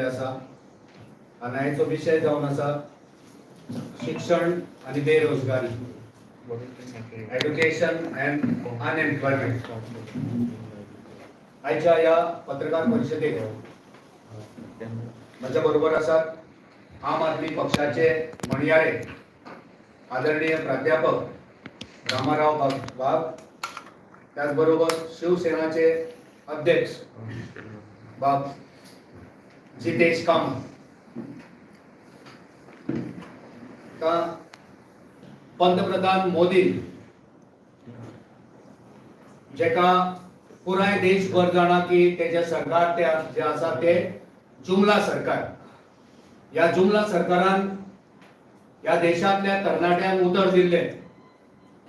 आसा आनी आयचो विशय जावन आसा शिक्षण आनी बेरोजगारी, एड्युकेशन अँड अनएम्प्लॉयमेंट. आयच्या ह्या पत्रकार परिशदेक म्हज्या बरोबर आसात आम आदमी पक्षाचे म्हणयारे आदरणीय प्राध्यापक रामाराव वाघ, त्याचबरोबर शिवसेनाचे अध्यक्ष बाब जितेश कामत. पंतप्रधान मोदी जेका पुराय देशभर जाणा की तेजे सरकार ते जे आसा ते जुमला सरकार. ह्या जुमला सरकारान ह्या देशांतल्या तरणाट्यांक उतर दिल्लें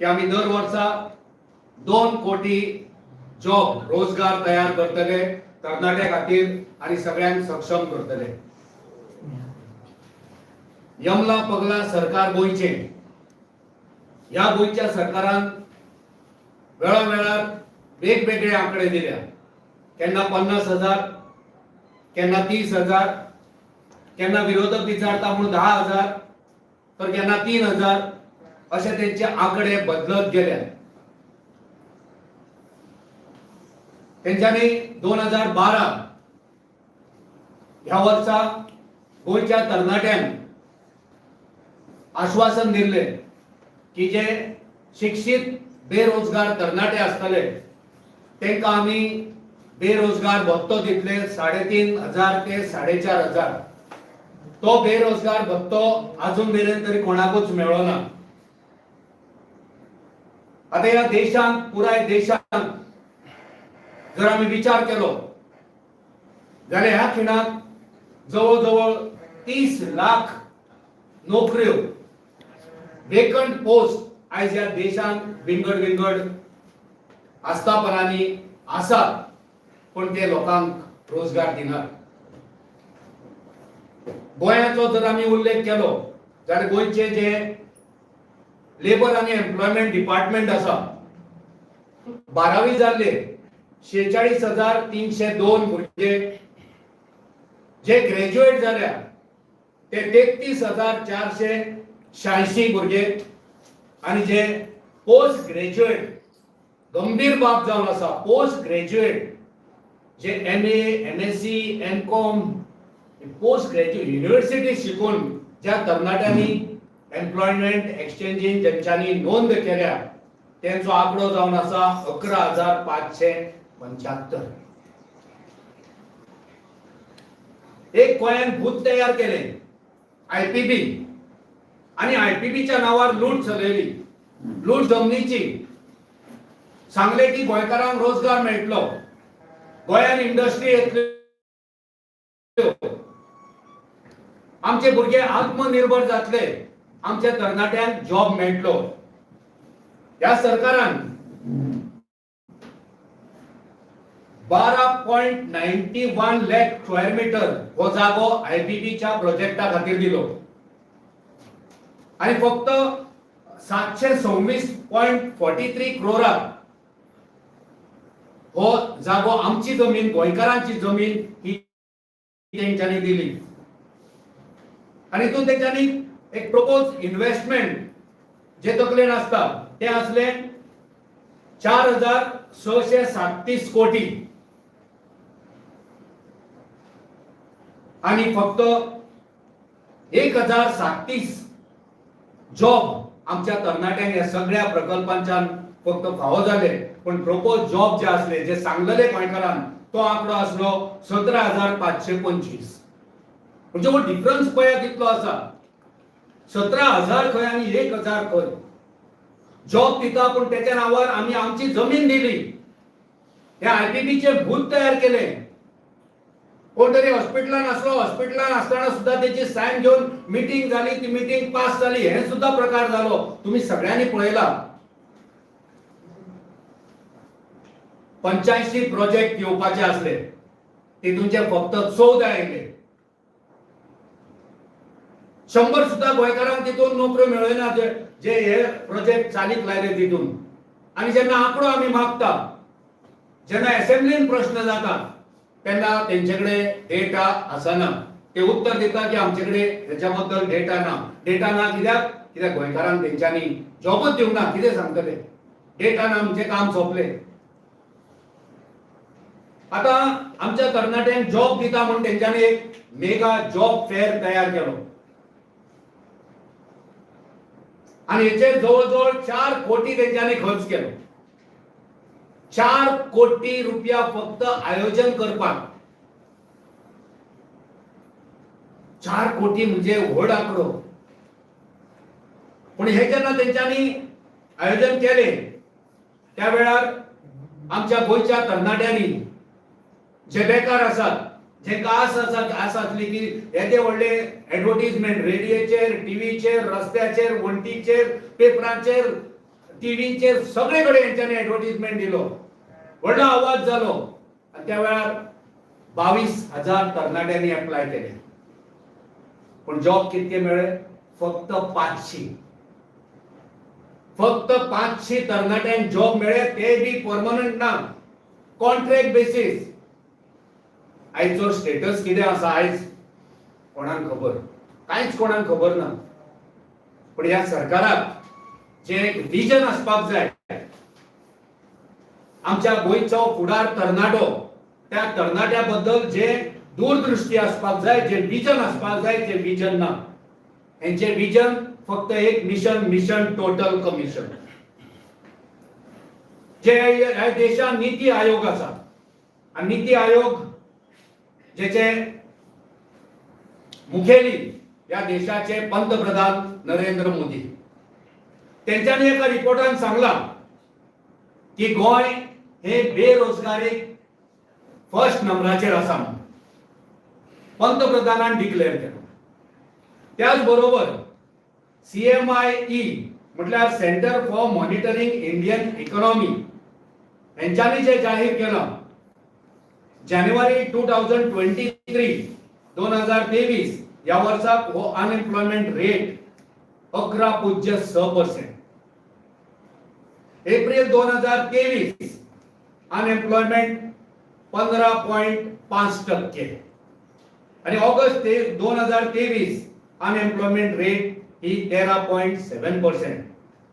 की आमी दर वर्सा 2 कोटी जॉब रोजगार तयार करतले तरणाट्या खातीर आनी सगळ्यांक सक्षम करतले. यमला पगला सरकार गोंयचें. ह्या गोंयच्या सरकारान वेळावेळार वेगवेगळे आंकडे दिल्या. केन्ना 50,000, केन्ना 30,000, केन्ना विरोधक विचारता म्हूण 10,000, तर केन्ना 3,000, अशे तेंचे आंकडे बदलत गेल्या. तेंच्यांनी 2012 ह्या वर्सा गोंयच्या तरणाट्यांक आश्वासन दिल्लें की जे शिक्षीत बेरोजगार तरणाटे आसतले तांकां आमी बेरोजगार भत्तो दितले 3,500 ते 4,500. तो बेरोजगार भत्तो अजून मेरेन तरी कोणाकूच मेळ्ळो ना. आतां ह्या देशांत, पुराय देशांत जर आमी विचार केलो जाल्यार ह्या खिणाक जवळ जवळ 30 लाख नोकऱ्यो, वेकंट पोस्ट आयज ह्या देशांत विंगड विंगड आस्थापनांनी आसात, पण ते लोकांक रोजगार दिनात. गोंयाचो जर आमी उल्लेख केलो जाल्यार गोंयचे जे लेबर आनी एम्प्लॉयमेंट डिपार्टमेंट आसा, 12वी जाल्ले 46,302 भुरगे, जे ग्रॅज्युएट जाल्या ते 33,486 भुरगे, आनी जे पोस्ट ग्रॅज्युएट, गंभीर बाब जावन आसा, पोस्ट ग्रॅज्युएट जे MA, MSc, MCom, post graduate university शिकून ज्या तरणाट्यांनी एम्प्लॉयमेंट एक्सचेंजीन ज्यांच्यांनी नोंद केल्या तेंचो आंकडो जावन आसा 11,575. एक गोंयान भूत तयार केलें IPB, आनी IPBच्या नांवार लूट चलयली, लूट जमनीची. सांगले की गोंयकारांक रोजगार मेळटलो, गोंयान इंडस्ट्री येतल्यो, आमचे भुरगे आत्मनिर्भर जातले, आमच्या तरणाट्यांक जॉब मेळटलो. ह्या सरकारान 12.91 लाख स्क्वेअर मीटर हो जागो IPBच्या प्रोजेक्टा खातीर दिलो आनी फक्त 726.43 क्रोराक हो जागो, आमची जमीन, गोंयकारांची जमीन ही तेंच्यांनी दिली. आनी हितून तेंच्यांनी एक प्रपोज इन्व्हेस्टमेंट जे तकलेन आसता तें आसलें 4,637 कोटी, आनी फक्त 1,037 जॉब आमच्या तरणाट्यांक ह्या सगळ्या प्रकल्पांच्यान फक्त फावो जाले. पण प्रपोज जॉब जे आसले, जे सांगलेले गोंयकारान, तो आंकडो आसलो 17,525. म्हणजे हो डिफरन्स पळया कितलो आसा, 17,000 खंय आनी 1,000 खंय. जॉब दिता पूण तेच्या नांवार आमी आमची जमीन दिली. हे IPBचे भूत तयार केले. कोण तरी हॉस्पिटलान आसलो, हॉस्पिटलान आसतना सुद्धा तेची सायन घेवन मिटींग जाली, ती मिटींग पास जाली, हे सुद्धा प्रकार जालो, तुम्ही सगळ्यांनी पळयला. 85 प्रोजेक्ट येवपाचे आसले, तितूनचे फक्त 14 आयले. 100 सुद्धा गोंयकारांक तितून नोकऱ्यो मेळना जे हे प्रोजेक्ट चालीक लायले तितून. आनी जेन्ना आंकडो आमी मागता, जेन्ना एसेंब्लीन प्रश्न जाता, तेन्ना तेंचे कडेन डेटा आसना. ते उत्तर दिता की आमचे कडेन हेच्या बद्दल डेटा ना. डेटा ना कित्याक? कित्याक गोंयकारांक तेंच्यांनी जॉबूच दिवंक ना. कितें सांगतले? डेटा ना म्हणजे काम सोंपलें. आतां आमच्या तरणाट्यांक जॉब दिता म्हूण तेंच्यांनी एक मेगा जॉब फेअर तयार केलो आनी हेचेर जवळ जवळ 4 कोटी तेंच्यांनी खर्च केलो. 4 कोटी रुपया फक्त आयोजन करपाक. 4 कोटी म्हणजे व्हड आंकडो. पूण हे जेन्ना तेंच्यांनी आयोजन केलें, त्या वेळार आमच्या गोंयच्या तरणाट्यांनी, जे बेकार आसात, जेंका आस आसा, आस आसली की येदे व्हडले एडवर्टीजमेंट रेडियोचेर, टिवीचेर, रस्त्याचेर, वण्टीचेर, पेपरांचेर, टिवीचेर, सगळे कडेन हेंच्यांनी एडवर्टीजमेंट दिलो, व्हडलो आवाज जालो आनी त्या वेळार 22,000 तरणाट्यांनी एप्लाय केले. पूण जॉब कितके मेळ्ळे? फक्त 500. फक्त 500 तरणाट्यांक जॉब मेळ्ळे, ते बी परमनंट ना, कॉन्ट्रॅक्ट बेसीस. आयचो स्टेटस कितें आसा आयज कोणाक खबर? कांयच कोणाक खबर ना. पण ह्या सरकाराक जें एक विजन आसपाक जाय, आमच्या गोंयचो फुडार तरणाटो, त्या तरणाट्या बद्दल जे दूरदृष्टी आसपाक जाय, जे विजन आसपाक जाय, ते विजन ना. हेंचें विजन फक्त एक मिशन, मिशन टोटल कमिशन. जे ह्या देशान नीती आयोग आसा आनी नीती आयोग जेचे मुखेली ह्या देशाचे पंतप्रधान नरेंद्र मोदी, तेंच्यांनी एका रिपोर्टान सांगलां की गोंय हे बेरोजगारी फर्स्ट नंबराचेर आसा म्हणून पंतप्रधानान डिक्लेअर केलं. त्याच बरोबर सीएमआयई म्हटल्यार Centre for Monitoring Indian Economy हेंच्यांनी जे जाहीर केलां, जानेवारी 2023, 2023 ह्या वर्साक हो अनएम्प्लॉयमेंट रेट 11.06%. एप्रिल 2023 अनएम्प्लॉयमेंट 15.5% आणि ऑगस्ट ते 2023 अनएम्प्लॉयमेंट रेट ही 13.7%.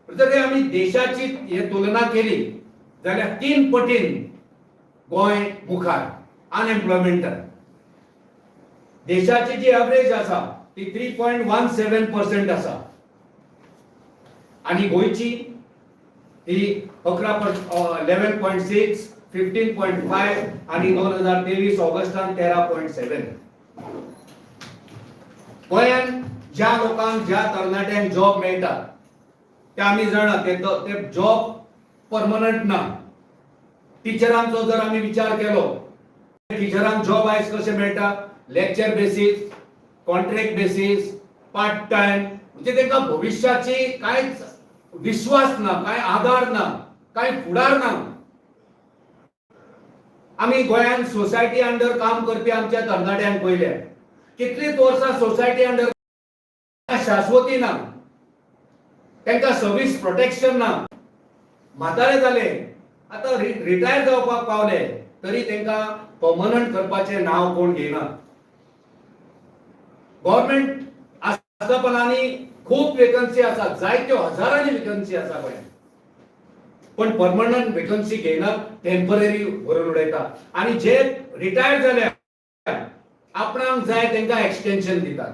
जर आमी देशाची हे तुलना केली जाल्यार तीन पटीन गोंय मुखार अनएम्प्लॉयमेंटान. देशाची जी एवरेज आसा ती 3.17% आसा आणि गोंयची ही 11, 11.6, 15.5 आणि 2023 ऑगस्टान 13.7. गोंयान ज्या लोकांक, ज्या तरणाट्यांक जॉब मेळटा, ते आमी जाणा, ते ते जॉब परमनंट ना. टिचरांचो जर आमी विचार केलो, टिचरांक जॉब आयज कशें मेळटा? Lecture basis, contract basis, part time. म्हणजे तांकां भविश्याची कांयच विश्वास ना, कांय आधार ना, कांय फुडार ना. आमी गोंयांत सोसायटी अंडर काम करपी आमच्या तरणाट्यांक पळयल्या. कितलींच वर्सां सोसायटी अंडर, शाश्वती ना, तांकां सर्वीस प्रोटेक्शन ना. म्हातारे जाले, आतां रिटायर जावपाक पावले, तरी तांकां पर्मनंट करपाचें नांव कोण घेयना. गव्हर्मेंट आस्थापनांनी खूब वेकन्सी आसात, जायत्यो हजारांनी वेकन्सी आसा गोंयांत, पण परमनंट वेकन्सी घेयना, टेम्पररी व्हरून उडयता आनी जे रिटायर जाले, आपणाक जाय तांकां एक्सटेन्शन दितात.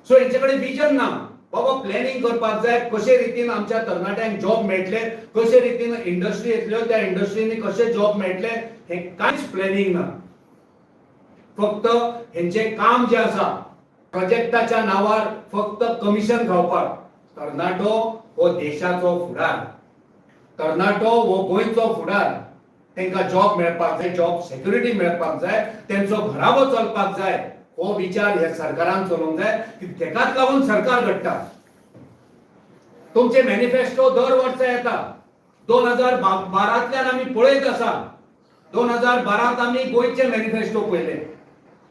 सो हेंचे कडेन विजन ना बाबा, प्लॅनिंग करपाक जाय, कशे रितीन आमच्या तरणाट्यांक जॉब मेळटले, कशे रितीन इंडस्ट्री येतल्यो, त्या इंडस्ट्रीनी कशे जॉब मेळटले, हें कांयच प्लॅनिंग ना. फक्त हेंचें काम जें आसा, प्रोजेक्टाच्या नांवार फक्त कमिशन खावपाक. तरणाटो हो देशाचो फुडार, तरणाटो हो गोंयचो फुडार. तांकां जॉब मेळपाक जाय, जॉब सेक्युरिटी मेळपाक जाय, तेंचो घराबो चलपाक जाय. हो विचार ह्या सरकारान चलोवंक जाय की तेकाच लागून सरकार घडटा. तुमचे मॅनिफेस्टो दर वर्सा येता. 2012तल्यान आमी पळयत आसा. 2012त आमी गोंयचे मॅनिफेस्टो पळयले,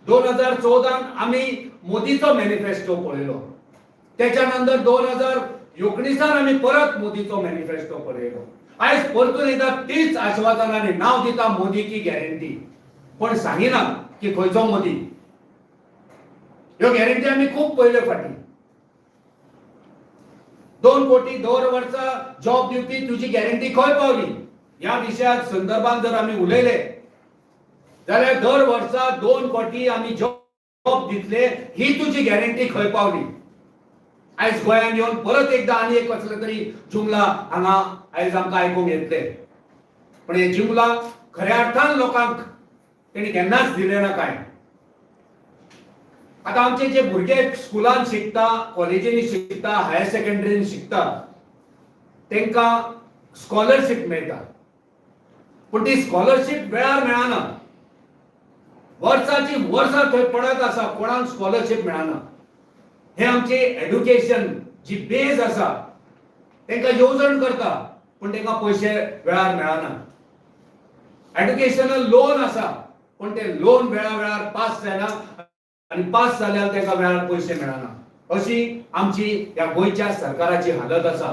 2014त आमी मोदीचो मॅनिफेस्टो पळयलो, त्याच्या नंतर 2019त आमी परत मोदीचो मॅनिफेस्टो पळयलो. आयज परतून एकदा तीच आश्वासनांनी नांव दिता मोदी की गॅरंटी. पण सांगिना की खंयचो मोदी. ह्यो गॅरंटी आमी खूब पयले फाटी. 2 कोटी दर वर्सा जॉब दिवपी तुजी गॅरंटी खंय पावली? ह्या विशयात संदर्भात जर आमी उलयले जाल्यार दर वर्सा 2 कोटी आमी जॉब दितले ही तुजी गॅरंटी खंय पावली? आयज गोंयांत येवन परत एकदा आनी एक कसले तरी जुमला हांगा आयज आमकां आयकूंक येतले. पण हे जुमला खऱ्या अर्थान लोकांक तेणी केन्नाच दिले ना काय. आतां आमचे जे भुरगे स्कुलान शिकता, कॉलेजींनी शिकता, हायर सेकंडरीन शिकता, तांकां स्कॉलरशीप मेळटा, पूण ती स्कॉलरशीप वेळार मेळना. वर्साची वर्सां थंय पडत आसा, कोणाक स्कॉलरशीप मेळना. हे आमचे एड्युकेशन जी बेज आसा तांकां येवजण करता, पूण तांकां पयशे वेळार मेळना. एड्युकेशनल लोन आसा, पूण ते लोन वेळा वेळार पास जायना आनी पास जाल्यार तांकां वेळार पयशे मेळना. अशी आमची ह्या गोंयच्या सरकाराची हालत आसा.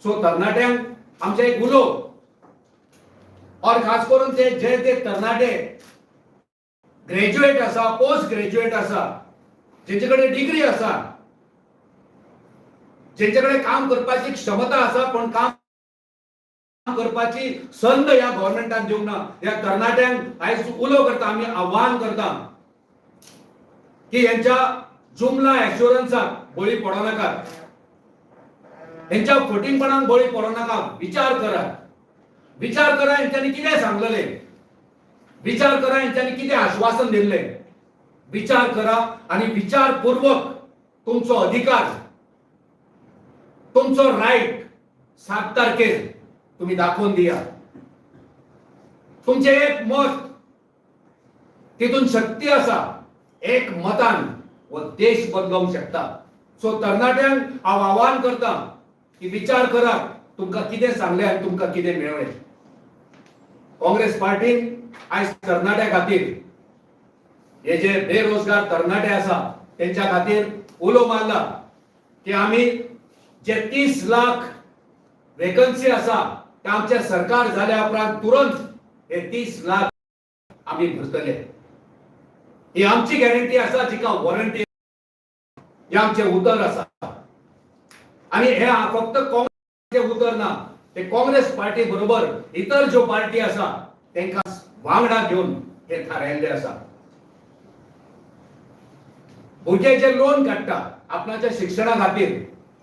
सो तरणाट्यांक आमचें एक उलोवप, और खास करून ते जे ते तरणाटे ग्रॅज्युएट आसा, पोस्ट ग्रॅज्युएट आसा, जेंचे कडेन डिग्री आसा, जेंचे कडेन काम करपाची क्षमता आसा, पण काम करपाची संद ह्या गव्हर्मेंटान दिवंक ना, ह्या तरणाट्यांक आयज उलो करता, आमी आव्हान करता की हेंच्या जुमला एश्युरन्साक बळी पडो नाकात, हेंच्या फटींगपणाक बळी पडो नाका. विचार करात, विचार करा हेंच्यांनी कितें सांगलेलें, विचार करा हेंच्यांनी कितें आश्वासन दिल्लें, विचार करा आनी विचारपूर्वक तुमचो अधिकार, तुमचो रायट 7 तारखेर तुमी दाखोवन दिया. तुमचें एक मत, तितून शक्ती आसा. एक मतान हो देश बदलोवंक शकता. सो तरणाट्यांक हांव आव्हान करता की विचार करात तुमकां कितें सांगलें आनी तुमकां कितें मेळ्ळें. काँग्रेस पार्टीन आयज तरणाट्या खातीर, हे जे बेरोजगार तरणाटे आसा तेंच्या खातीर उलो मारला की आमी जे 30 लाख वेकन्सी आसा ते आमचें सरकार जाल्या उपरांत तुरंत हे 30 लाख आमी भरतले. ही आमची गॅरंटी आसा, जिका वॉरंटी, हे आमचें उतर आसा. आनी हे फक्त काँग्रेसचें उतर ना, ते काँग्रेस पार्टी बरोबर इतर ज्यो पार्टी आसा तांकां वांगडा घेवन हे थारायल्ले आसा. भुरगे जे लोन काडटा आपणाच्या शिक्षणा खातीर,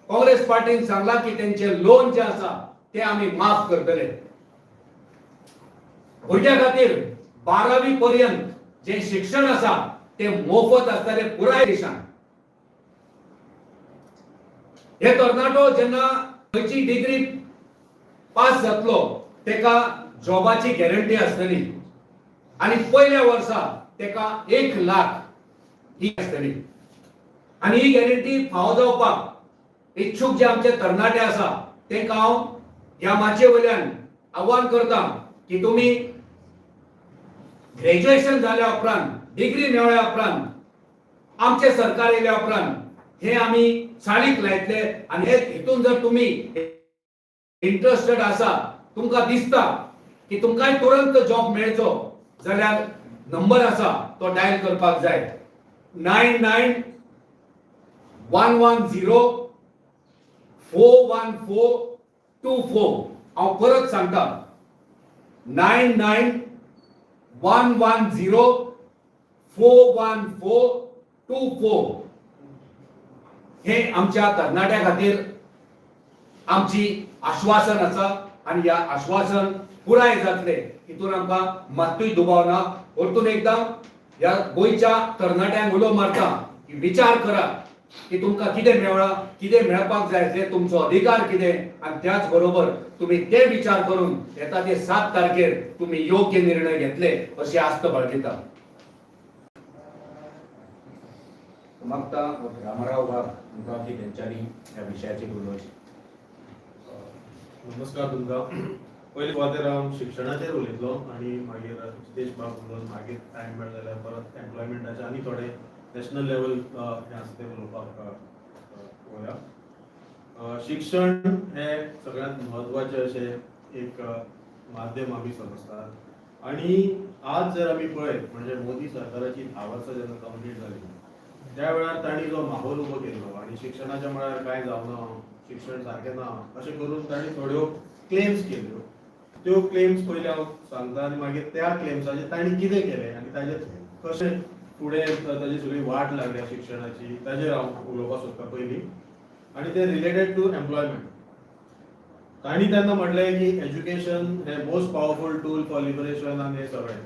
काँग्रेस पार्टीन सांगला की तेंचे लोन जे आसा ते आमी माफ करतले. भुरग्या खातीर 12वी पर्यंत जे शिक्षण आसा ते मोफत आसतले पुराय देशान. हे तरणाटो जेन्ना खंयची डिग्री पास जातलो तेका जॉबाची गॅरंटी आसतली आनी पयल्या वर्सा तेका 1 लाख ही आसतली. आनी ही गॅरंटी फावो जावपाक इच्छूक जे आमचे तरणाटे आसा तेंकां हांव ह्या माचये वयल्यान आव्हान करता की तुमी ग्रॅज्युएशन जाल्या उपरांत, डिग्री मेळ्ळ्या उपरांत, आमचें सरकार येयल्या उपरांत हे आमी चालीक लायतले. आनी हे हितून जर तुमी इंट्रस्टेड आसा, तुमकां दिसता की तुमकांय तुरंत जॉब मेळचो जाल्यार नंबर आसा तो डायल करपाक जाय. 9 9 1 1 0 4 1 4 2 4. हांव परत सांगता, 9 9 1 1 0 4 1 4 2 4. हे आमच्या तरणाट्या खातीर आमची आश्वासन आसा आनी ह्या आश्वासन पुराय जातले हितून आमकां मात्तूय दुबाव ना. परतून एकदां ह्या गोंयच्या तरणाट्यांक उलो मारता की विचार करा की तुमकां कितें मेळ्ळां, कितें मेळपाक जाय, ते तुमचो अधिकार कितें, आनी त्याच बरोबर तुमी ते विचार करून येता ते 7 तारखेर तुमी योग्य निर्णय घेतले अशी आस्त बाळगिता. मागता रामाराव वाघ तुमकां की तेंच्यांनी ह्या विशयाचेर उलोवचें. नमस्कार तुमकां. पयले सुवातेर हांव शिक्षणाचेर उलयतलो आनी मागीर जितेश बाब उलोवन मागीर टायम मेळ्ळो जाल्यार परत एम्प्लॉयमेंटाचे आनी थोडे नॅशनल लेवल हें आसा तें उलोवपाक पळोवया. शिक्षण हें सगळ्यांत म्हत्वाचें अशें एक माध्यम आमी समजतात. आणि आज जर आमी पळयत म्हणजे मोदी सरकाराची 10 वर्सां जेन्ना कंप्लीट जाली त्या वेळार तांणी जो माहोल उबो केल्लो आनी शिक्षणाच्या मळार कांय जावना, शिक्षण सारकें ना अशें करून तांणी थोड्यो क्लेम्स केल्यो. त्यो क्लेम्स पयलीं हांव सांगता आनी मागीर त्या क्लेम्साचेर तांणी कितें केलें आनी ताजेर कशें फुडें ताजी सगळी वाट लागल्या शिक्षणाची ताजेर हांव उलोवपाक सोदता पयलीं. आनी ते रिलेटेड टू एम्प्लॉयमेंट. तांणी तेन्ना म्हटलें की एज्युकेशन हें most powerful tool for liberation आनी हें सगळें.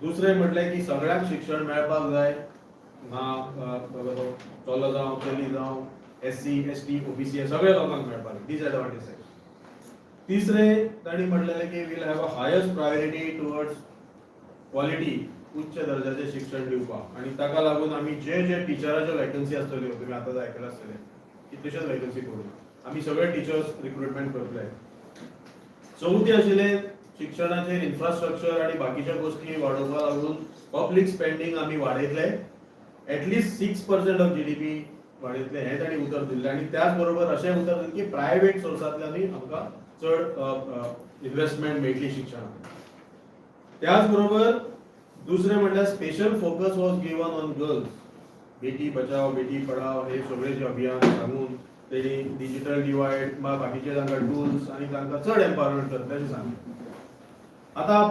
दुसरें म्हटलें की सगळ्यांक शिक्षण मेळपाक जाय, ना चलो जावं चली जावं, SC ST OBC हे सगळ्या लोकांक मेळपाक जाय, डिसएडवांटेज सेक्शन. तिसरें तांणी म्हटलेलें की we'll have a highest priority towards quality, उच्च दर्जाचें शिक्षण दिवपाक. आनी ताका लागून आमी जे जे टिचराच्यो वेकन्सी आसतल्यो, तुमी आतां आयकलां आसतलें, कितलेश्योच वेकन्सी करून आमी सगळे टिचर्स रिक्रुटमेंट करतले. चवथें आशिल्लें शिक्षणाचेर इन्फ्रास्ट्रक्चर आनी बाकीच्या गोश्टी वाडोवपाक लागून पब्लीक स्पेंडींग आमी वाडयतले, एटलिस्ट 6% ऑफ GDP वाडयतले हें तांणी उतर दिल्लें. आनी त्याच बरोबर अशें उतर दिलें की प्रायवेट सोर्सांतल्यानूय आमकां चड इन्वेस्टमेंट मेळटली शिक्षणाक. त्याच बरोबर दुसरें म्हणल्यार special focus was given on girls, Beti Bachao Beti Padhao हे सगळे जे अभियान सांगून तेणी डिजिटल डिवायड वा बाकीचे तांकां टूल्स आनी तांकां चड एम्पावरमेंट करतले अशें सांगलें. आतां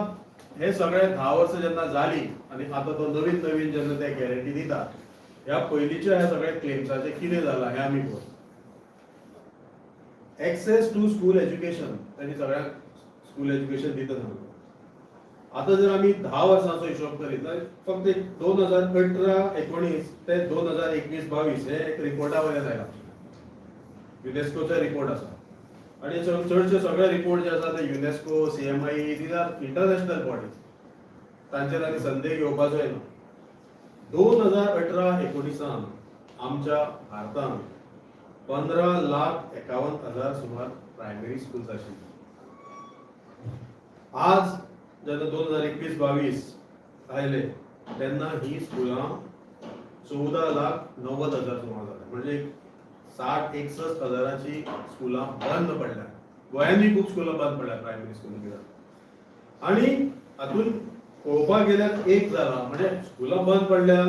हे सगळे 10 वर्सां जेन्ना जाली आनी आतां तो नवीन नवीन जेन्ना ते गॅरंटी दिता, ह्या पयलींच्या ह्या सगळ्या क्लेम्साचें कितें जालां हें आमी पळोवया. एक्सेस टू स्कूल एज्युकेशन, तांणी सगळ्यांक स्कूल एज्युकेशन दिता सांगलें. आतां जर आमी 10 वर्सांचो हिशोब करीत जाल्यार फक्त एक 2018-19 ते 2021-22 हे एक रिपोर्टा वयल्यान आयला, युनेस्कोचो रिपोर्ट आसा. आनी चडशे सगळे रिपोर्ट जे आसा ते UNESCO, CMI, these are international bodies, तांचेर आनी संदेह घेवपाचो ना. 2018-19 आमच्या भारतान 15,51,000 सुमार प्रायमरी स्कूल्स आशिल्ली. आज जेन्ना 2021-22 आयले तेन्ना ही स्कुलां 14,90,000 सुमार जाल्या, म्हणजे 60-61 हजाराची स्कुलां बंद पडल्या. गोंयांतूय खूब स्कुलां बंद पडल्या, प्रायमरी स्कूल. आनी हातून पळोवपाक गेल्यार एक जाला, म्हणजे स्कुलां बंद पडल्या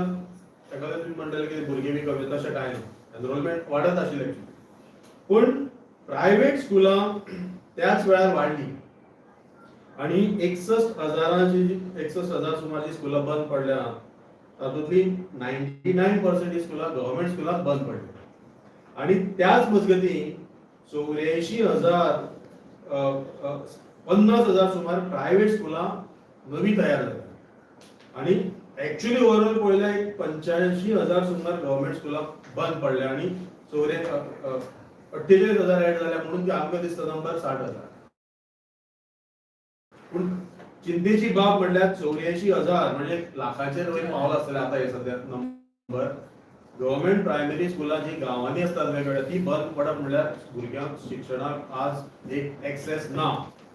ताका तुमी म्हणटले की भुरगीं बी कमी, तशें कांय ना, एनरोलमेंट वाडत आशिल्लें. पूण प्रायवेट स्कुलां त्याच वेळार वाडली आनी 61 हजाराची, 61,000 सुमार जी स्कुलां बंद पडल्या तातूंतली 99% ही स्कुलां गव्हर्मेंट स्कुलां बंद पडली. आनी त्याच मजगती 84,000 50,000 सुमार प्रायवेट स्कुलां नवी तयार जाली. आनी एक्चुअली ओवरऑल पळयल्यार एक 85,000 सुमार गव्हर्मेंट स्कुलां बंद पडल्या आनी 48,000 ऍड जाल्या, म्हणून ती आमकां दिसता नंबर 60,000. पूण चिंतेची बाब म्हणल्यार 84,000 म्हणजे लाखाचेर वयर पावला आसतले आतां हे सद्या नंबर. गव्हर्मेंट प्रायमरी स्कुलां जी गांवांनी आसतात वेगवेगळ्या, ती बंद पडप म्हणल्यार भुरग्यांक शिक्षणाक आज एक एक्सेस ना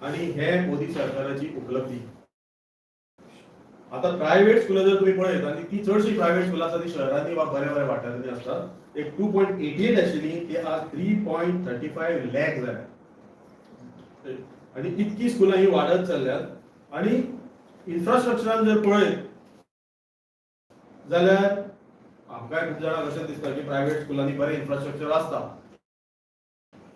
आनी हे मोदी सरकाराची उपलब्धी. आता प्रायव्हेट स्कुलां जर तुम्ही पळयत आनी ती चडशी प्रायव्हेट स्कुलां आसा ती शहरांनी वा बऱ्या बऱ्या वाठारांनी आसतात. एक 2.88 आशिल्ली ती आज 3.35 लॅक जाल्या आनी इतकी स्कुलां ही वाडत चल्ल्यात. आनी इन्फ्रास्ट्रक्चरान जर पळयत जाल्यार आमकांय खूब जाणांक अशें दिसता की प्रायव्हेट स्कुलांनी बरें इन्फ्रास्ट्रक्चर आसता.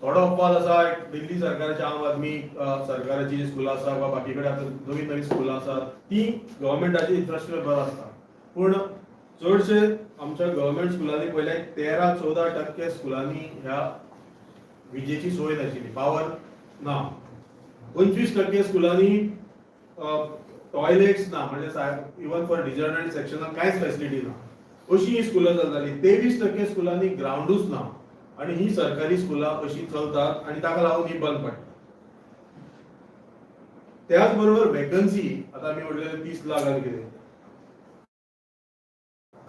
थोडो अपवाद आसा, एक दिल्ली सरकाराची आम आदमी सरकाराची जी स्कुलां आसा वा बाकी कडेन आतां नवीन नवीन स्कुलां आसात ती गव्हर्मेंटाची इन्फ्रास्ट्रक्चर बरो आसता. पूण चडशे आमच्या गव्हर्मेंट स्कुलांनी पयले 13-14% स्कुलांनी ह्या विजेची सोय नाशिल्ली, पावर ना. 25% स्कुलांनी टॉयलेट्स ना, म्हणजे इवन फॉर डिजनरेट सेक्शनाक कांयच फॅसिलिटी ना, अशी ही स्कुलां चलताली. 23% स्कुलांनी ग्रावंडूच ना आणि ही सरकारी स्कुलां अशी चलतात आणि ताका लागून ही बंद पडटा. त्याच बरोबर वेकन्सी, आता आमी म्हणलेले 30 लाख आनी कितें,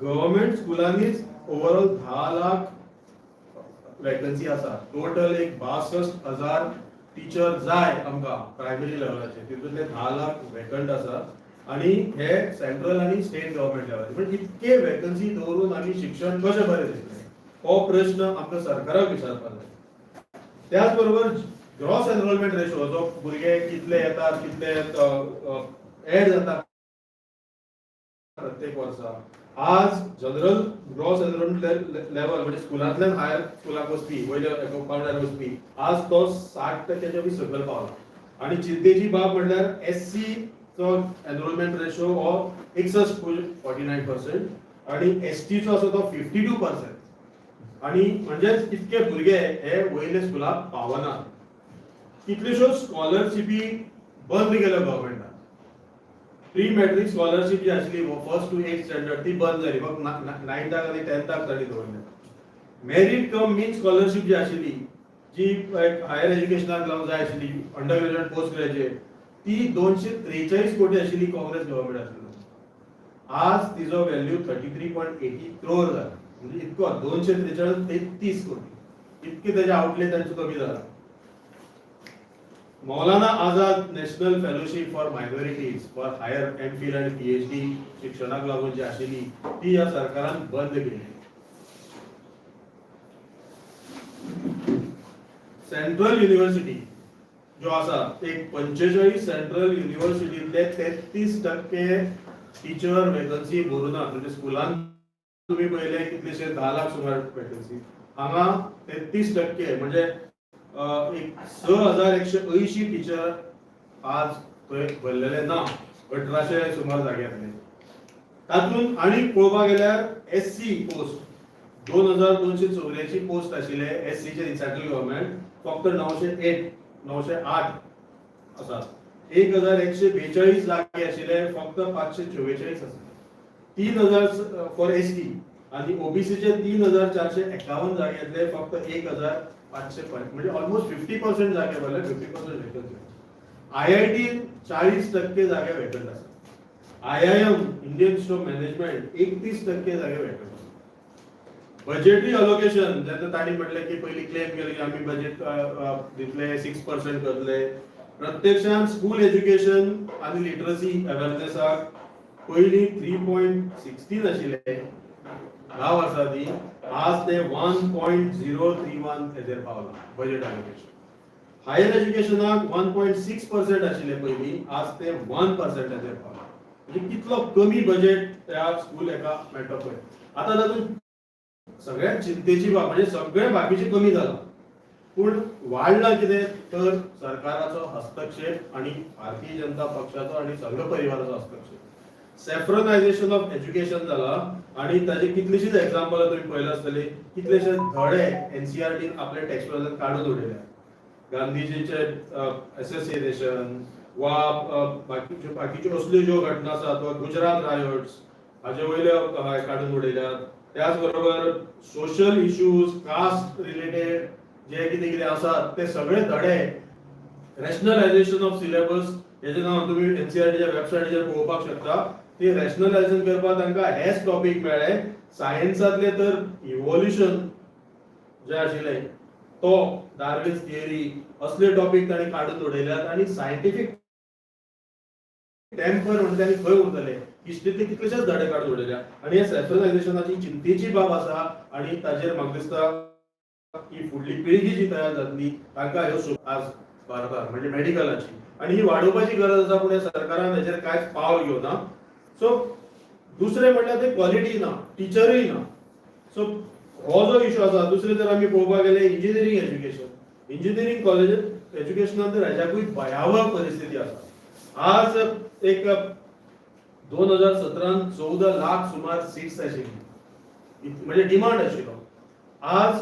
गव्हर्मेंट स्कुलांनीच ओवरऑल 10 लाख वेकन्सी आसा. टोटल एक 62,000 टिचर जाय आमकां प्रायमरी लेवलाचेर, तितूंतले 10 लाख वेकंट आसा आणि हे सेंट्रल आणि स्टेट गव्हर्मेंट लेवलाचेर. पण इतके वेकन्सी दवरून आमी शिक्षण कशें बरें दितले हो प्रश्न आमकां सरकाराक विचारपाक जाय. त्याच बरोबर ग्रॉस एनरोलमेंट रेशो, जो भुरगे कितले येतात, कितले एड जाता प्रत्येक वर्सा. आज जनरल ग्रॉस एनरोलमेंट लेवल म्हणजे स्कुलांतल्यान हायर स्कुलाक वचपी, वयल्या एका पांवड्यार वचपी, आज तो 60%च्या बी सकयल पावला. आनी चिंतेची बाब म्हणल्यार एस सी चो एनरोलमेंट रेशो हो 61.49% आणि एस टीचो आसा तो 52%. आणि म्हणजेच इतके भुरगे हे वयले स्कुलाक पावनात. कितल्योश्योच स्कॉलरशिपी बंद केल्या गव्हर्मेंटान. प्री मॅट्रीक स्कॉलरशीप जी आशिल्ली फर्स्ट टू एट स्टँडर्ड, ती बंद जाली, फक्त नायन्थाक आनी टेन्थाक तांणी दवरल्या. मेरीट कम मीन स्कॉलरशीप जी आशिल्ली, जी हायर एज्युकेशनाक लागून जाय आशिल्ली, अंडर ग्रॅज्युएट, पोस्ट ग्रॅज्युएट, ती 243 कोटी आशिल्ली काँग्रेस गव्हर्मेंट आशिल्लो. आज तिजो व्हॅल्यू 33.80 क्रोर जाला. म्हणजे इतको 243 33 कोटी इतके तेजे आउटले तांचो कमी जाला. Maulana Azad National Fellowship for Minorities for higher M Phil आणि पीएचडी शिक्षणाक लागून जी आशिल्ली, ती ह्या सरकारान बंद केली. सेंट्रल युनिव्हर्सिटी जो आसा, एक 45 सेंट्रल युनिव्हर्सिटींतले 33% टिचर वेकन्सी भरूना. म्हणजे स्कुलान तुम्ही पळयले कितलेशे 10 लाख सुमार वेकन्सी, हांगा 33% म्हणजे एक 6180 टिचर आज थंय भरलेले ना, 1800 सुमार जाग्यांतले. तातूंत आनी पळोवपाक गेल्यार एस सी पोस्ट 2284 पोस्ट आशिल्ले एस सीचे सेंट्रल गव्हर्मेंट, फक्त 908, 908 आसात. 1142 जागे आशिल्ले, फक्त 544 आसात. 3000 फॉर एस टी आणि ओबीसीचे 3451 जागेतले फक्त 1500, म्हणजे ऑलमोस्ट 50% जागे भरले, 50% वेकन्सी. आयआयटी 40% जागे वेकंट आसात. IIM, Indian institute of management, 31% जागे वेकंट आसात. बजेटरी अलोकेशन जेन्ना तांणी म्हटलें की पयलीं क्लेम केलें की आमी बजेट दितले, 6% करतले, प्रत्यक्षान स्कूल एज्युकेशन आनी लिटरसी अवेरनेसाक पयलीं 3.16 आशिल्ले 10 वर्सां आदीं, आज ते 1.031 हेजेर पावला बजेट अलोकेशन. हायर एज्युकेशनाक 1.6% आशिल्ले पयलीं, आज ते 1%चेर पावला. म्हणजे कितलो कमी बजेट त्या स्कूल एका मेळटा पळय. आतां तातूंत सगळ्यात चिंतेची बाब म्हणजे सगळें बाकीचें कमी जालां, पूण वाडलां कितें तर सरकाराचो हस्तक्षेप आणि भारतीय जनता पक्षाचो आणि संघ परिवाराचो हस्तक्षेप. सॅफ्रनायझेशन ऑफ एज्युकेशन जाला आणि ताजे कितलीशीच एग्जाम्पल तुम्ही पळयला आसतली. कितलेशे धडे एनसीआरटीन आपल्या टेक्स्ट काडून उडयल्या. गांधीजीचे असोसिएशन वा बाकीच्यो बाकीच्यो असल्यो ज्यो घटना आसात वा गुजरात रायट्स हाजे वयल्यो काडून उडयल्यात. त्याच बरोबर सोशल इश्यूज, कास्ट रिलेटेड जे कितें कितें आसात ते सगळे धडे, रॅशनलायझेशन ऑफ सिलेबस हेजे नांव तुमी एनसीआरटीच्या वेबसायटीचेर पळोवपाक शकता. ती रॅशनलायझेशन करपाक तांकां हेच टॉपीक मेळ्ळे. सायन्सांतले तर इव्होल्युशन जे आशिल्लें, तो डार्विन्स थियरी असले टॉपीक तांणी काडून उडयल्यात. आनी सायंटिफीक टेम्पर म्हणटा आनी खंय उरतले? हिस्ट्रीतले कितलेशेच धडे काडून उडयल्या. आनी हे सॅफ्रनायझेशनाची चिंतेची बाब आसा आनी ताजेर म्हाका दिसता ही फुडली पिळगी जी तयार जातली तांकां ह्यो आज भारतान म्हणजे मेडिकलाची आनी ही वाडोवपाची गरज आसा, पूण ह्या सरकारान हेजेर कांयच पावल घेवना. सो दुसरें म्हणल्यार ते क्वॉलिटी ना, टिचरूय ना. सो हो जो इशू आसा. दुसरें जर आमी पळोवपाक गेले इंजिनियरींग एज्युकेशन, इंजिनियरींग कॉलेज एज्युकेशनान तर हेच्याकूय भयावह परिस्थिती आसा. आज एक 2017न 14 लाख सुमार सीट्स आशिल्ली, म्हणजे डिमांड आशिल्लो. आज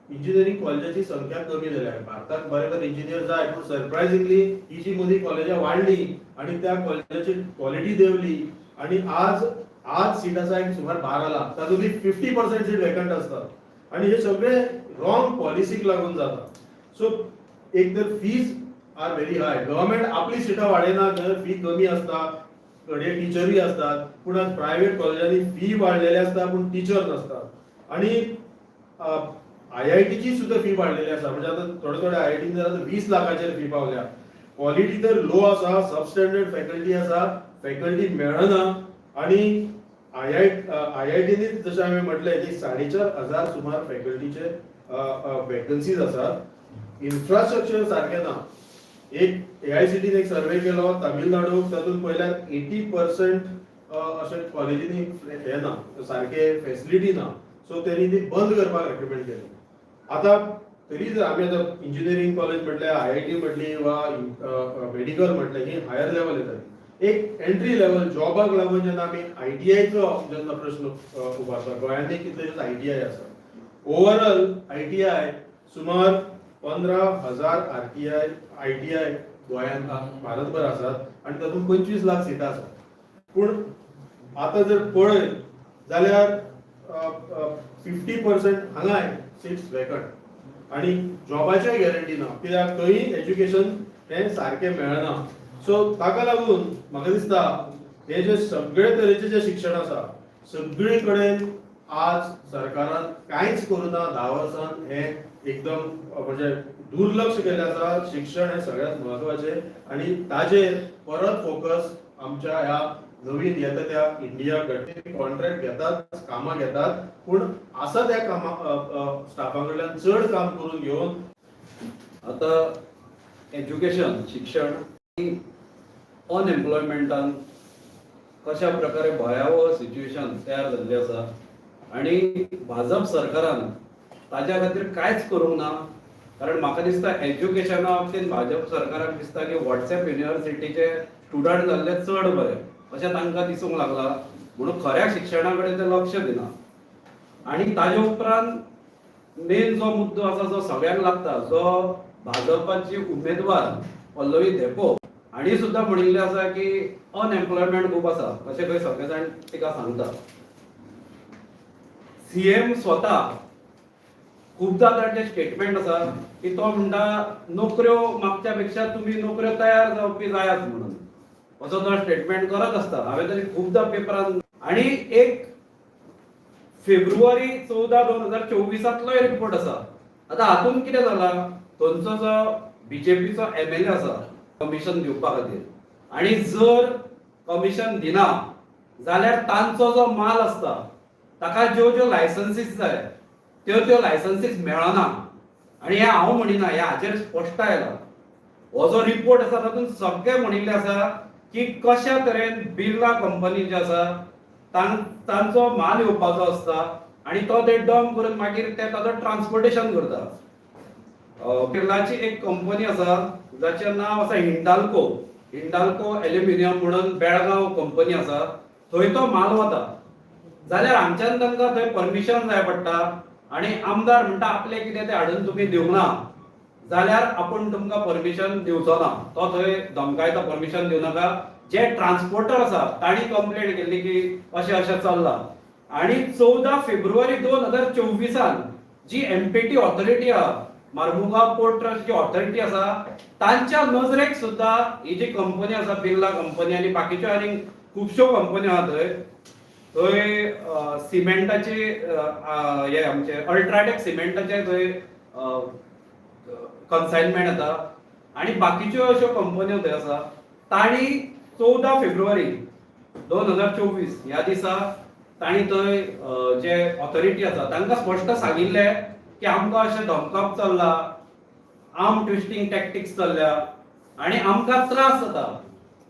इंजिनियरींग कॉलेजाची संख्या कमी जाल्या. भारताक बरे बरे इंजिनियर जाय, पूण सरप्रायझिंगली ही जी मदीं कॉलेजां वाडली आनी त्या कॉलेजाची क्वॉलिटी देंवली आणि आज आज सीट आसा एक सुमार 12 लाख, तातूंतली 50% सीट वेकंट असतात आणि हे सगळे रॉंग पॉलिसीक लागून जाता. सो एक तर fees are very high. Government आपली सिटां वाडयना तर फी कमी आसता, थोडे टिचरूय असतात. पूण आज प्रायव्हेट कॉलेजांनी फी वाडलेली आसता पूण टिचर नासतात. आणि आयआयटीची सुद्धा फी वाडलेली आसा. म्हणजे आता थोडे थोडे आयआयटीन जर आता 20 लाखाचेर फी पावल्या. क्वॉलिटी तर लो आसा, सबस्टँडर्ड फॅकल्टी आसा, फॅकल्टी मेळना. आणि आयआयटीनी जशें हांवें म्हटलें की 4500 सुमार फॅकल्टीचे वेकन्सीज आसात. इन्फ्रास्ट्रक्चर सारकें ना. एक एआयसीटीन एक सर्वे केलो तामिळनाडूक, तातूंत पळयल्यार 80% अशें कॉलेजींनी हे ना, सारके फेसिलिटी ना. सो तेणी ती बंद करपाक रेकमेंड केली. आतां तरी जर आमी आतां इंजिनियरींग कॉलेज म्हटल्यार, आयआयटी म्हटली वा मेडिकल म्हटलें, ही हायर लेवल येताली. एक एंट्री लेवल जॉबाक लागून जेन्ना आमी आयटीआयचो जेन्ना प्रश्न उबारता, गोंयांनी कितलेशेच आयटीआय आसा. ओवरऑल आयटीआय सुमार 15,000 आरटीआय आयटीआय गोंयांत भारतभर आसात आनी तातूंत 25 लाख सिटां आसात. पूण आतां जर पळयत जाल्यार 50% हांगाय सिट्स वेकंट आनी जॉबाचेय गॅरंटी ना, कित्याक थंय एज्युकेशन हें सारकें मेळना. सो ताका लागून म्हाका दिसता हे जे सगळे तरेचे जे शिक्षण आसा, सगळे कडेन आज सरकारान कांयच करूं ना. 10 वर्सान हे एकदम म्हणजे दुर्लक्ष केल्लें आसा. शिक्षण हें सगळ्यांत म्हत्वाचें आनी ताजेर परत फोकस आमच्या ह्या नवीन येता त्या इंडिया गट कॉन्ट्रॅक्ट घेतात, कामां घेतात, पूण आसा त्या कामा स्टाफा कडल्यान चड काम करून घेवन. आता एज्युकेशन, शिक्षण, अनएम्प्लॉयमेंटान कशा प्रकारे भयावह सिच्युएशन तयार जाल्ली आसा आनी भाजप सरकारान ताज्या खातीर कांयच करूंक ना. कारण म्हाका दिसता एज्युकेशना बाबतींत भाजप सरकाराक दिसता की व्हॉट्सएप युनिवर्सिटीचे स्टुडंट जाल्ले चड बरे अशें तांकां दिसूंक लागलां, म्हणून खऱ्या शिक्षणा कडेन ते लक्ष दिना. आनी ताजे उपरांत मेन जो मुद्दो आसा, जो सगळ्यांक लागता, जो भाजपाची उमेदवार पल्लवी धेंपो हांणी सुद्दां म्हणिल्लें आसा की अनएम्प्लॉयमेंट खूब आसा अशें खंय सगळे जाण तिका सांगता. सीएम स्वता खूबदां तांचे स्टेटमेंट आसा की तो म्हणटा, नोकऱ्यो मागच्या पेक्षा तुमी नोकऱ्यो तयार जावपी जायात म्हणून, असो तो स्टेटमेंट करत आसता. हांवें तरी खूबदां पेपरान आनी एक फेब्रुवारी 14 2024तलोय रिपोर्ट आसा. आतां हातूंत कितें जाला, थंयचो जो बीजेपीचो एमएलए आसा, कमिशन दिवपा खातीर आनी जर कमिशन दिना जाल्यार तांचो जो माल आसता ताका ज्यो ज्यो लायसन्सीस जाय त्यो त्यो लायसन्सीस मेळना. आनी हें हांव म्हणिना, हें हाचेर स्पश्ट आयलां. हो जो रिपोर्ट आसा तातूंत सगळें म्हणिल्लें आसा की कशा तरेन बिर्ला कंपनी जी आसा तांचो माल येवपाचो आसता आनी तो ते डंप करून मागीर ते ताचो ट्रान्सपोर्टेशन करता. बिर्लाची एक कंपनी आसा जाचें नांव आसा हिंडाल्को, हिंडाल्को एल्युमिनियम म्हणून बेळगांव कंपनी आसा. थंय तो माल वता जाल्यार हांगच्यान तांकां थंय परमिशन जाय पडटा आनी आमदार म्हणटा आपलें कितें तें हाडून तुमी दिवंक ना जाल्यार आपूण तुमकां परमिशन दिवचो ना. तो थंय धमकायता, परमिशन दिवं नाका. जे ट्रान्सपोर्टर आसा तांणी कंप्लेन केल्ली की अशें अशें चल्लां. आनी 14 फेब्रुवारी 2024 जी एमपीटी ऑथॉरिटी आहा, मार्मुगांव पोर्ट ट्रस्ट जी ऑथॉरिटी आसा, तांच्या नजरेक सुद्दां ही जी कंपनी आसा बिर्ला कंपनी आनी बाकीच्यो आनी खुबश्यो कंपन्यो आहा थंय, थंय सिमेंटाची हे आमचे अल्ट्राटेक सिमेंटाचे थंय कन्सायनमेंट येता आनी बाकीच्यो अश्यो कंपन्यो थंय आसा. तांणी 14 फेब्रुवारी 2024 ह्या दिसा तांणी थंय जे ऑथॉरिटी आसा तांकां स्पश्ट सांगिल्लें की आमकां अशें धमकाप चल्ला, आर्म ट्विस्टींग टॅक्टिक्स चल्ल्या आनी आमकां त्रास जाता.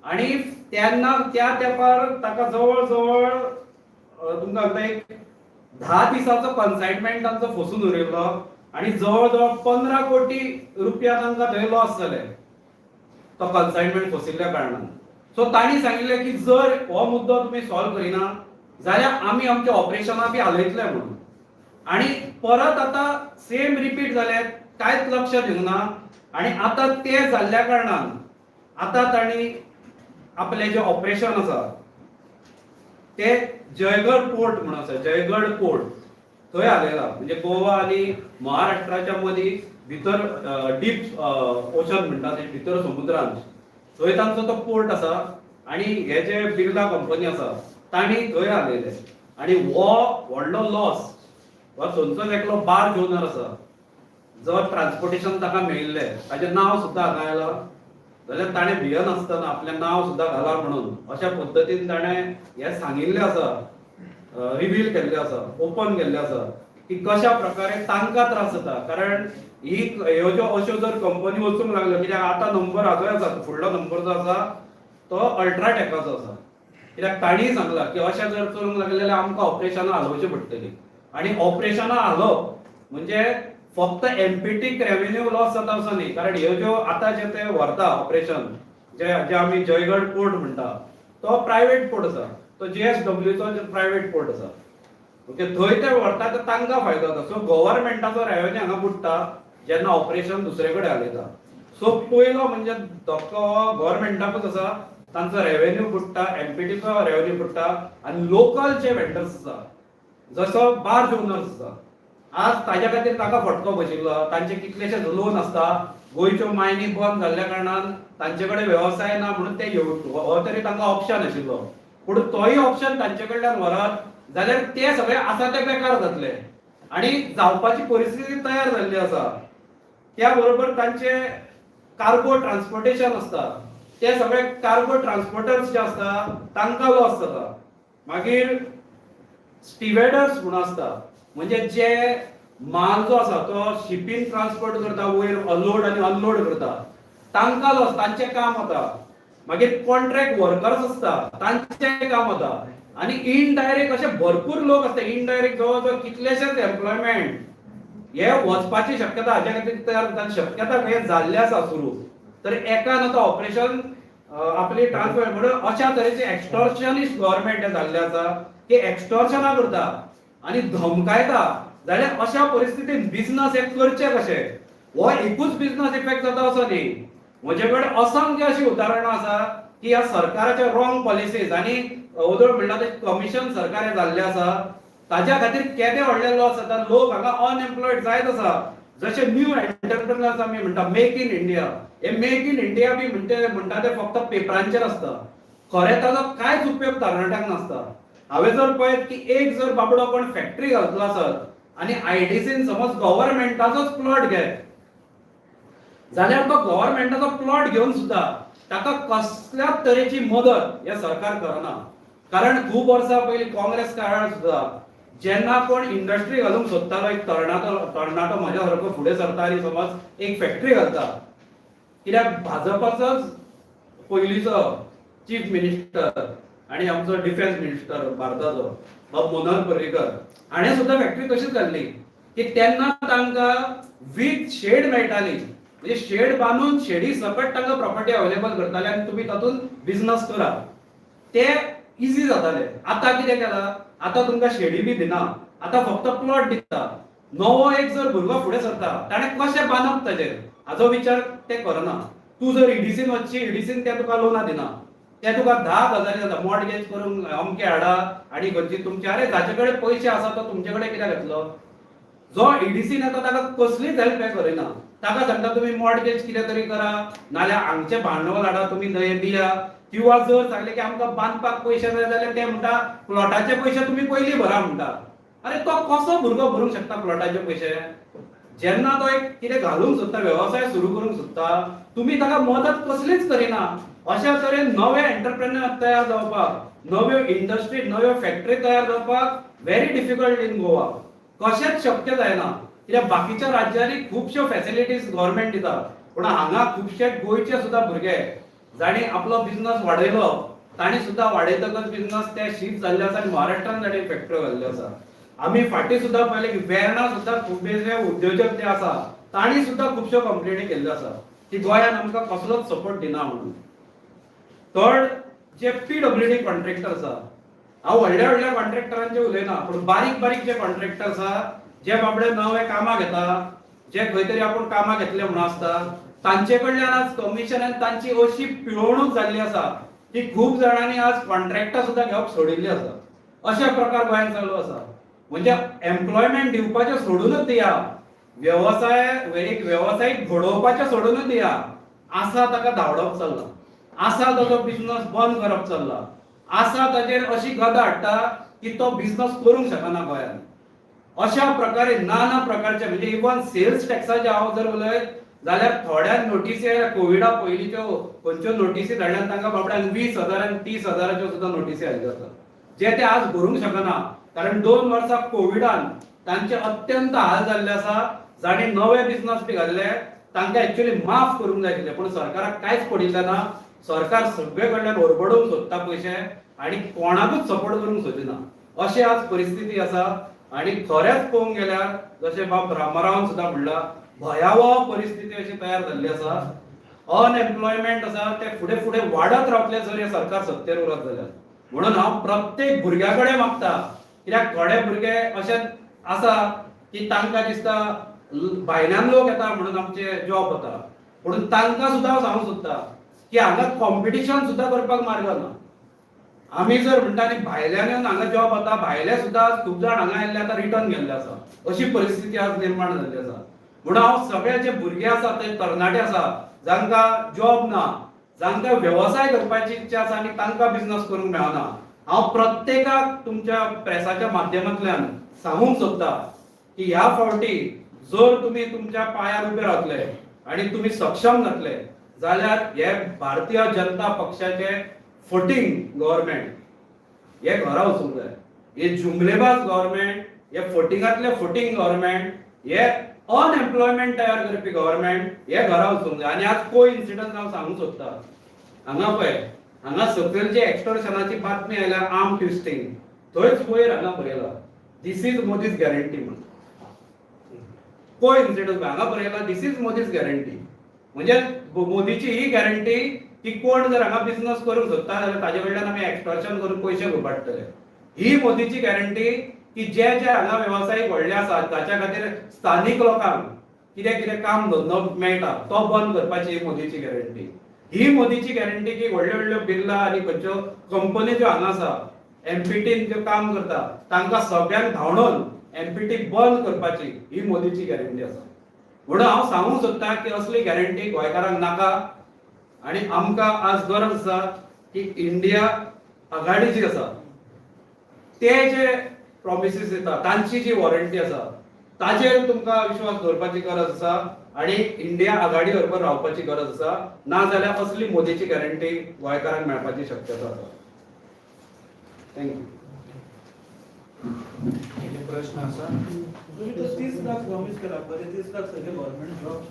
आनी तेन्ना त्या तेंपार ताका जवळ जवळ तुमकां सांगता एक 10 दिसाचो कन्सायनमेंट तांचो फसून उरिल्लो आनी जवळ जवळ 15 कोटी रुपया तांकां थंय लॉस जाले तो कन्सायनमेंट फसिल्ल्या कारणान. सो तांणी सांगिल्लें की जर हो मुद्दो तुमी सॉल्व करिना जाल्यार आमी आमच्या ऑपरेशनां बी हालयतले म्हणून. आनी परत आतां सेम रिपीट जालें, कांयच लक्ष दिवंक ना. आनी आतां तें जाल्ल्या कारणान आतां तांणी आपलें जें ऑपरेशन आसा ते जयगड पोर्ट म्हणून आसा, जयगड पोर्ट थंय हालयला. म्हणजे गोवा आनी महाराष्ट्राच्या मदीं भितर डीप ओशन म्हणटा ते भितर समुद्रान थंय तांचो तो पोर्ट आसा. आनी हे जे बिर्ला कंपनी आसा तांणी थंय हालयले. आनी हो व्हडलो लॉस हो थंयचोच एकलो बार्ज ओनर आसा जो ट्रान्सपोर्टेशन ताका मेळिल्लें, ताचें नांव सुद्दां हांगा आयलां जाल्यार ताणें भियनासतना आपलें नांव सुद्दां घालां म्हणून अशा पद्दतीन ताणें हें सांगिल्लें आसा, रिवील केल्लें आसा, ओपन केल्लें आसा. की कशा प्रकारे तांकां त्रास जाता. कारण ही ह्यो ज्यो अश्यो जर कंपनी वचूंक लागल्यो, कित्याक आतां नंबर हाजोय आसा, फुडलो नंबर जो आसा तो अल्ट्राटेकाचो आसा. कित्याक तांणीय सांगलां की अशें जर चलूंक लागलें जाल्यार आमकां ऑपरेशनां हालोवचीं पडटलीं आनी ऑपरेशनां हालोवप म्हणजे फक्त एमपीटीक रेवेन्यू लॉस जाता असो न्ही, कारण ह्यो ज्यो आतां जे ते व्हरता ऑपरेशन जे जे आमी जयगड पोर्ट म्हणटा तो प्रायवेट पोर्ट आसा, तो JSWचो प्रायवेट पोर्ट आसा. ओके, थंय ते व्हरता तर तांकां फायदो जाता. सो गव्हर्मेंटाचो रेवेन्यू हांगा बुडटा जेन्ना ऑपरेशन दुसरे कडेन हालयता. सो पयलो म्हणजे धक्को हो गव्हर्मेंटाकूच आसा, तांचो रेवेन्यू बुडटा, एमपीटीचो रेवेन्यू बुडटा आनी लोकल जे वेंडर्स आसा जसो बार्ज ओनर्स आसा आज ताज्या खातीर ताका फटको बशिल्लो. तांचे कितलेशेच लोन आसता, गोंयच्यो मायनी बंद जाल्ल्या कारणान तांचे कडेन वेवसाय ना म्हणून ते हो तरी तांकां ऑप्शन आशिल्लो, पूण तोय ऑप्शन तांचे कडल्यान व्हरत जाल्यार ते सगळे आसा ते बेकार जातले आनी जावपाची परिस्थिती तयार जाल्ली आसा. त्या बरोबर तांचे कार्गो ट्रान्सपोर्टेशन आसता, ते सगळे कार्गो ट्रान्सपोर्टर्स जे आसता तांकां लॉस जाता. मागीर स्टिवेडर्स म्हणून आसता, म्हणजे जे माल जो आसा तो शिपीन ट्रान्सपोर्ट करता, वयर लोड आनी अनलोड करता, तांकां लॉस, तांचें काम वता. मागीर कॉन्ट्रॅक्ट वर्कर्स आसता तांचें काम वता आनी इनडायरेक्ट अशे भरपूर लोक आसता. इनडायरेक्ट जवळ जवळ कितलेशेच एम्प्लॉयमेंट हे वचपाची शक्यता हाज्या खातीर तयार जाता. शक्यता हे जाल्ले आसा सुरू, तर एकान आतां ऑपरेशन आपली ट्रान्सफर म्हणून अशा तरेचे एक्स्टॉर्शनिस्ट गव्हर्मेंट हे जाल्ले आसा की एक्स्टॉर्शनां करता आनी धमकायता. जाल्यार अशा परिस्थितीन बिझनस हे करचे कशे? हो एकूच बिझनस इफेक्ट जाता असो न्ही. म्हजे कडेन असंख्य अशी उदाहरणां आसा की ह्या सरकाराच्या रॉंग पॉलिसीज आनी ओदोळ म्हणटा ते कमिशन सरकार हे जाल्लें आसा ताज्या खातीर केदे व्हडले लॉस जाता. लोक हांगा अनएम्प्लॉयड जायत आसा. जशे न्यू एंटरप्रेनर्स आमी म्हणटा मेक इन इंडिया, हे मेक इन इंडिया बी म्हणटा ते फक्त पेपरांचेर आसता, खरें ताजो कांयच उपयोग तरणाट्यांक नासता. हांवें जर पळयत की एक जर बाबडो कोण फॅक्टरी घालतलो आसत आनी आयडीसीन समज गव्हर्मेंटाचोच प्लॉट घेत जाल्यार तो गव्हर्मेंटाचो प्लॉट घेवन सुद्दां ताका कसल्याच तरेची मदत हे सरकार करना. कारण खूब वर्सां पयलीं काँग्रेस काळार सुद्दां जेन्ना कोण इंडस्ट्री घालूंक सोदतालो, एक तरणाटो म्हज्या सारको फुडें सरता आनी समज एक फॅक्टरी घालता, कित्याक भाजपाचोच पयलींचो चीफ मिनिस्टर आनी आमचो डिफेन्स मिनिस्टर भारताचो बाब मनोहर पर्रीकर हाणें सुद्दां फॅक्टरी तशीच घाल्ली की तेन्ना तांकां विथ शेड मेळटाली, म्हणजे शेड बांदून शेडी सकट तांकां प्रॉपर्टी अवेलेबल करताले आनी तुमी तातूंत बिझनस करा, ते इजी जाताले. आतां कितें केलां, आतां तुमकां शेडी बी दिना, आतां फक्त प्लॉट दिता. नवो एक जर भुरगो फुडें सरता ताणें कशें बांदप ताजेर हाजो विचार ते करना. तूं जर इडीसीन वचशी, इडीसीन ते तुका लोनां दिना, ते तुका 10 गजाली जाता, मॉर्टगेज करूंक अमके हाडा आनी खंयची तुमचे, अरे जाचे कडेन पयशे आसा तो तुमचे कडेन कित्याक येतलो? जो इडीसीन येता ताका कसलीच हेल्प हें करिना, ताका सांगता तुमी मॉर्टगेज कितें तरी करा, नाल्यार हांगचें भांडवल हाडा तुमी दिया, किंवा जर सांगलें की आमकां बांदपाक पयशे जाय जाल्यार ते म्हणटा प्लॉटाचे पयशे तुमी पयलीं भरा म्हणटा. अरे तो कसो भुरगो भरूंक शकता प्लॉटाचे पयशे? जेन्ना तो एक कितें घालूंक सोदता, वेवसाय सुरू करूंक सोदता, तुमी ताका मदत कसलीच करिना. अशा तरेन नवे एंटरप्रेन्योर तयार जावपाक, नव्यो इंडस्ट्री, नव्यो फॅक्टरी तयार जावपाक व्हेरी डिफिकल्ट इन गोवा, कशेंच शक्य जायना. कित्याक बाकीच्या राज्यांनी खुबश्यो फॅसिलिटीज गव्हर्मेंट दिता, पूण हांगा खुबशे गोंयचे सुद्दां भुरगे जांणी आपलो बिझनस वाडयलो तांणी सुद्दां वाडयतकच बिझनस ते शिफ्ट जाल्ले आसा आनी महाराष्ट्रान तांणी फॅक्टऱ्यो घाल्ल्यो आसा. आमी फाटीं सुद्दां पळयलें की वेर्णा सुद्दां खुबशे उद्योजक जे आसा तांणी सुद्दां खुबश्यो कंप्लेनी केल्ल्यो आसा की गोंयान आमकां कसलोच सपोर्ट दिना म्हणून. थर्ड, जे PWD contractor आसा, हांव व्हडल्या व्हडल्या कॉन्ट्रॅक्टरांचे उलयना, पूण बारीक बारीक जे कॉन्ट्रॅक्टर आसा जे बाबडे नवे कामाक घेता, जे खंय तरी आपूण कामाक घेतले म्हणून आसता, तांचे कडल्यान आज कमिशन आनी तांची अशी पिळवणूक जाल्ली आसा की खूब जाणांनी आज कॉन्ट्रॅक्टां सुद्दां घेवप सोडिल्ली आसा. अशे प्रकार गोंयांत चालू आसा. म्हणजे एम्प्लॉयमेंट दिवपाचें सोडूनच दिया, वेवसाय एक वेवसायीक घडोवपाचें सोडूनच दिया, आसा ताका धांवडप चल्ला, आसा ताचो बिझनस बंद करप चल्ला, आसा ताचेर अशी गदा हाडटा की तो बिझनस करूंक शकना गोंयांत. अशा प्रकारे नाना प्रकारचे म्हणजे इवन सेल्स टॅक्साचे हांव जर उलयत जाल्यार थोड्या नोटीसी कोविडा पयलींच्यो खंयच्यो नोटीसी धाडल्यान तांकां बाबड्यांक 20,000 आनी 30,000 सुद्दां नोटीसी आयिल्ल्यो आसा, जे ते आज भरूंक शकना. कारण 2 वर्सां कोविडान तांचे अत्यंत हाल जाल्ले आसा. जांणी नवे बिझनस बी घाल्ले तांकां एक्चुअली माफ करूंक जाय आशिल्लें, पूण सरकाराक कांयच पडिल्लें ना. सरकार सगळे कडल्यान ओरबडोवंक सोदता पयशे आनी कोणाकूच सपोर्ट करूंक सोदिना, अशी आज परिस्थिती आसा. आनी खरेंच पळोवंक गेल्यार जशें बाब रामारावान सुद्दां म्हणलां, भयावह परिस्थिती अशी तयार जाल्ली आसा. अनएम्प्लॉयमेंट आसा ते फुडें फुडें वाडत रावतले जर हें सरकार सत्तेर उरत जाल्यार. म्हणून हांव प्रत्येक भुरग्या कडेन मागता, कित्याक थोडे भुरगे अशे आसा की तांकां दिसता भायल्यान लोक येता म्हणून आमचे जॉब वता, म्हणून तांकां सुद्दां हांव सांगूंक सोदता की हांगा कॉम्पिटिशन सुद्दां करपाक मार्ग ना. आमी जर म्हणटा न्ही भायल्यान येवन हांगा जॉब वता, भायले सुद्दां आज खूब जाण हांगा आयिल्ले आतां रिटर्न गेल्ले आसा, अशी परिस्थिती आज निर्माण जाल्ली आसा. म्हणून हांव सगळे जे भुरगे आसा ते तरणाटे आसा जांकां जॉब ना, जांकां वेवसाय करपाची इच्छा आसा आनी तांकां बिझनस करूंक मेळना, हांव प्रत्येकाक तुमच्या प्रेसाच्या माध्यमांतल्यान सांगूंक सोदता की ह्या फावटी जर तुमी तुमच्या पांयार उबे रावतले आनी तुमी सक्षम जातले जाल्यार हे भारतीय जनता पक्षाचे फटींग गव्हर्मेंट हे घरा वचूंक जाय. हे जुमलेबाज गव्हर्मेंट, हे फटींगांतले फटींग गव्हर्मेंट, हे अनएम्प्लॉयमेंट तयार करपी गव्हर्मेंट हे घरा वचूंक जाय. आनी आज को इन्सिडंट हांव सांगूंक सोदता, हांगा पळय हांगा सकयल जी एक्स्टॉर्शनाची बातमी आयल्या आर्म ट्विस्टींग, थंयच वयर हांगा बरयला this is Modi's guarantee म्हणून. को इन्सिडंट हांगा बरयला this is Modi's guarantee, म्हणजे मोदीची ही गॅरंटी की कोण जर हांगा बिझनस करूंक सोदता जाल्यार ताजे कडल्यान आमी एक्स्टॉर्शन करून पयशे लुबाडटले. ही मोदीची गॅरंटी की जे जे हांगा वेवसायीक व्हडले आसात ताच्या खातीर स्थानीक लोकांक कितें कितें काम धंदो मेळटा तो बंद करपाची ही मोदीची गॅरंटी. ही मोदीची गॅरंटी की व्हडल्यो व्हडल्यो बिर्ला आनी खंयच्यो कंपनी ज्यो हांगा आसा एमपीटीन ज्यो काम करता तांकां सगळ्यांक धांवडोवन एमपीटी बंद करपाची ही मोदीची गॅरंटी आसा. म्हणून हांव सांगूंक सोदता की असली गॅरंटी गोंयकारांक नाका आनी आमकां आज गरज आसा की इंडिया आघाडी जी आसा ते जे प्रॉमिसीस दिता तांची जी वॉरंटी आसा ताचेर तुमकां विश्वास दवरपाची गरज आसा आनी इंडिया आघाडी बरोबर रावपाची गरज आसा, ना जाल्यार असली मोदीची गॅरंटी गोंयकारांक मेळपाची शक्यता आसा. Thank you. कितें प्रश्न आसा? तुम्ही तर 30 लाख प्रॉमिस केला, बरे 30 लाख सगळे government job.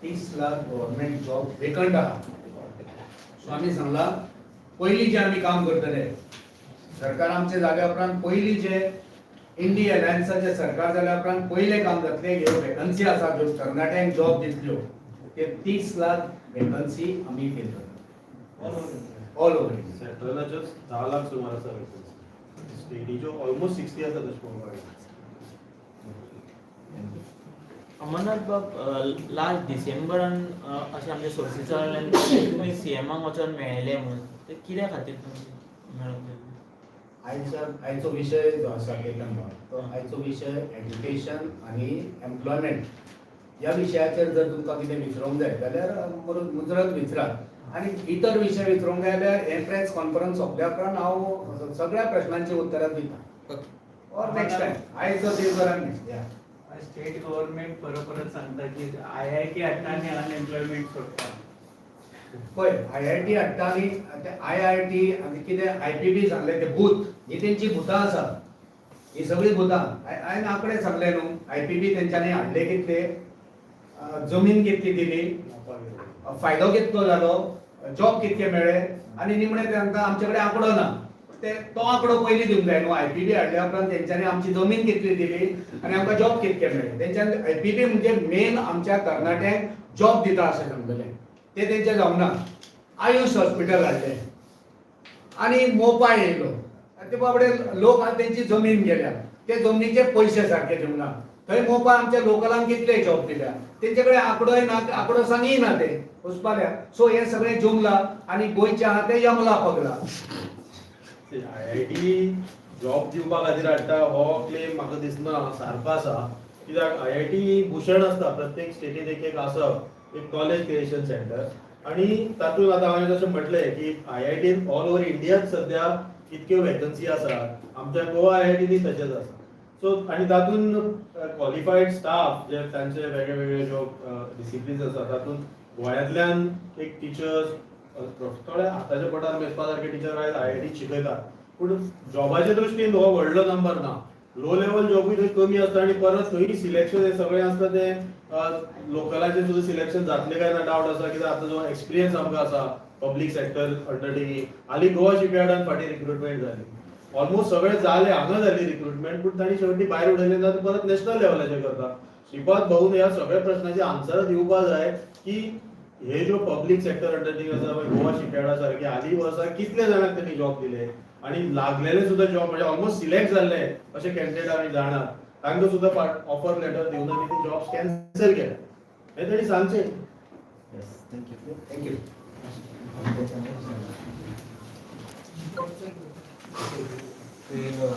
30 lakh government job vacant आहा. सो आमी सांगला पयलीं जे आमी काम करतले सरकार आमचे जाल्या उपरांत, पयलीं जे इंडी अलायन्साचे सरकार जाल्या उपरांत पयलें काम जातलें, ह्यो वेकन्सी आसा ज्यो तरणाट्यांक जॉब दितल्यो ते 30 लाख वेकन्सी आमी फील करतले ऑल ओवर. सेंट्रलाच्योच 10 लाख सुमार आसा वेकन्सी, स्टेटीच्यो ऑलमोस्ट 60 आसा तशें पळोवपाक गेल्यार. अमरनाथ बाब, लास्ट डिसेंबरान अशें आमचे सोर्सीसा वयल्यान तुमी सीएमाक वचोन मेळ्ळे म्हणून, ते कित्या खातीर तुमी मेळोंक गेल्ले? आयचो विशय जो आसा केतन बाब, तो आयचो विशय एज्युकेशन आनी एम्प्लॉयमेंट ह्या विशयाचेर जर तुमकां कितें विचारूंक जाय जाल्यार मुजरत विचारात आनी इतर विशय विचारूंक जाय जाल्यार हें प्रेस कॉन्फरन्स सोंपल्या उपरांत हांव सगळ्या प्रश्नांची उत्तरां दिता ऑर नेक्स्ट टायम. आयचो दीस बरा न्ही या. स्टेट गव्हर्नमेंट परत परत सांगता की आय I T हाडटा आनी अनएम्प्लॉयमेंट सोडटा. पळय आय I T हाडटा आनी ते आय I T आनी कितें I P बी सांगले ते भूत, ही तेंची भुतां आसा, ही सगळीं भुतां. हांवें आंकडे सांगले न्हू, I P बी तेंच्यांनी हाडले कितले, जमीन कितली दिली, फायदो कितलो जालो, जॉब कितके मेळ्ळे आनी निमणे तांकां आमचे कडेन आंकडो ना. ते तो आंकडो पयलीं दिवंक जाय न्हू. I P बी हाडल्या उपरांत तेंच्यांनी आमची जमीन कितली दिली आनी आमकां जॉब कितके मेळ्ळे. तेंच्यांनी I P बी म्हणजे मेन आमच्या तरणाट्यांक जॉब दिता अशें सांगलेलें, ते तेंचें जावंक ना. आयुश हॉस्पिटल हाडलें आनी मोपा येयलो आनी ते बाबडे लोक आनी तेंची जमीन गेल्या, ते जमनीचे पयशे सारके दिवंक ना. थंय मोपा आमच्या लोकलांक कितले जॉब दिल्या, तेंचे कडेन आंकडोय ना, आंकडो सांगी ना ते वचपाल्या. सो हे सगळें जुमला आनी गोंयचें आहा तें यमला पगला. आय I T job दिवपा खातीर हाडटा हो क्लेम म्हाका दिसना सारको आसा, कित्याक आय I T Bhushan आसता प्रत्येक स्टेटीन एक एक आसप एक नॉलेज क्रिएशन सेंटर आनी तातूंत आतां हांवें जशें म्हटलें की I I tin all over इंडियात सद्या इतक्यो वेकन्सी आसात, आमच्या गोवा I I टीनी तशेंच आसा. सो आनी तातूंत क्वॉलिफायड स्टाफ जे तांचे वेगळे वेगळे ज्यो डिसिप्लिन्स आसा तातूंत गोंयांतल्यान एक टिचर्स थोडे हाताच्या बोटार मेजपा सारके टिचर आयज I I T शिकयतात, पूण जॉबाच्या दृश्टीन हो व्हडलो नंबर ना. लो लेवल जॉबूय थंय कमी आसता आनी परत थंय सिलेक्शन हे सगळें आसता तें लोकलाचें सुद्दां सिलेक्शन जातलें काय ना डावट आसा, कित्याक आतां जो एक्सपिरियन्स आमकां आसा पब्लीक सेक्टर अंडरटेकींग, हालीं गोवा शिपयार्डान फाटीं रिक्रुटमेंट जाली, ऑलमोस्ट सगळें जालें, हांगा जाली रिक्रुटमेंट, पूण तांणी शेवटी भायर उडयलें ना, परत नॅशनल लेवलाचेर करता. श्रीपाद भाऊन ह्या सगळ्या प्रश्नाची आन्सरां दिवपा जाय की हे ज्यो पब्लीक सेक्टर अंडरटेकिंग आसा, गोवा शिपयार्डा सारखे हालीं वर्सा कितले जाणांक त्यांनी जॉब दिले आणि लागलेले सुद्धा जॉब म्हणजे ऑलमोस्ट सिलेक्ट जाल्ले अशे कॅन्डिडेट आमी जाणा, तांकां सुद्धा ऑफर लेटर दिवन आनी ते जॉब्स कॅन्सल केले, हे तांणी सांगचें. Thank you. Thank you.